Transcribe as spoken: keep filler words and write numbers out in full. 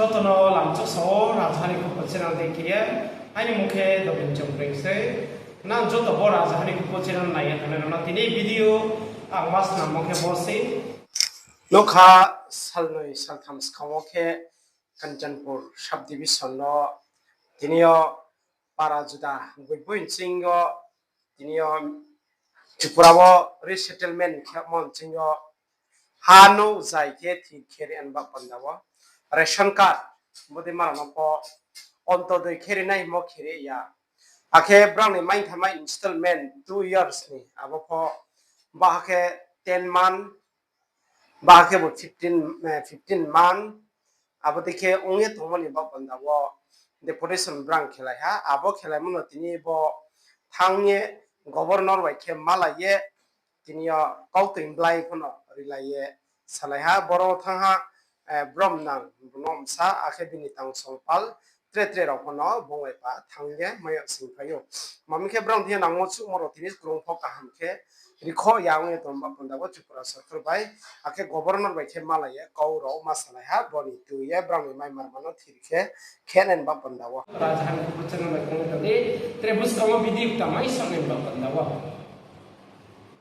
Joto no lamchok sao, Rajaha ni Khupo channel dei khe ye. Aini mung khe Dobin Chongpreng sei. Nang joto bo Rajaha ni Khupo channel nai ye tongnai rao no tini video ang ma snammo khe bo sei. Nokha salnoi saltham skang wo khe Kanchanpur sub division no tini yo para juda boi boi nching yo tini yo Tripura wo resettlement khemo nching yo ha no zai khe thir khe ri anba panda wo ration card bodei ma rao no pho Antyodoi khe ri nai himo khe ri ya. Akhe brao ni maithamai installment two years ni abo pho baha khe ten month, baha khe bo fifteen, eh, fifteen month, abo dei khe ong ye tongmo ni baoh panda wo deportation brang khelai ha, abo khelaimo no tini bo thanng ye governor bai khe malai ye tini yo kautoi blai pho no rilai ye salai ha, boro thanng ha, eh, brom nang no msa, akhe bini tang songpal tre tre rao pho no bung bai pa thanng ye mai yo singphai ou. Mami khe brao thing ye nangmo chuhmo rao tini krung pho kaham khe rikhoh ya ong ye tongba panda wo Tripura sorkar bai, akhe governor bai khe malai ye kau rao ma salai ha, bo ni tui ye brao ni mai marma no thir khe khe nai ba panda wo. Rajaha ni Khupo channel bai kong tong di, tre buskang wo video kta mai sa nai ba panda wo.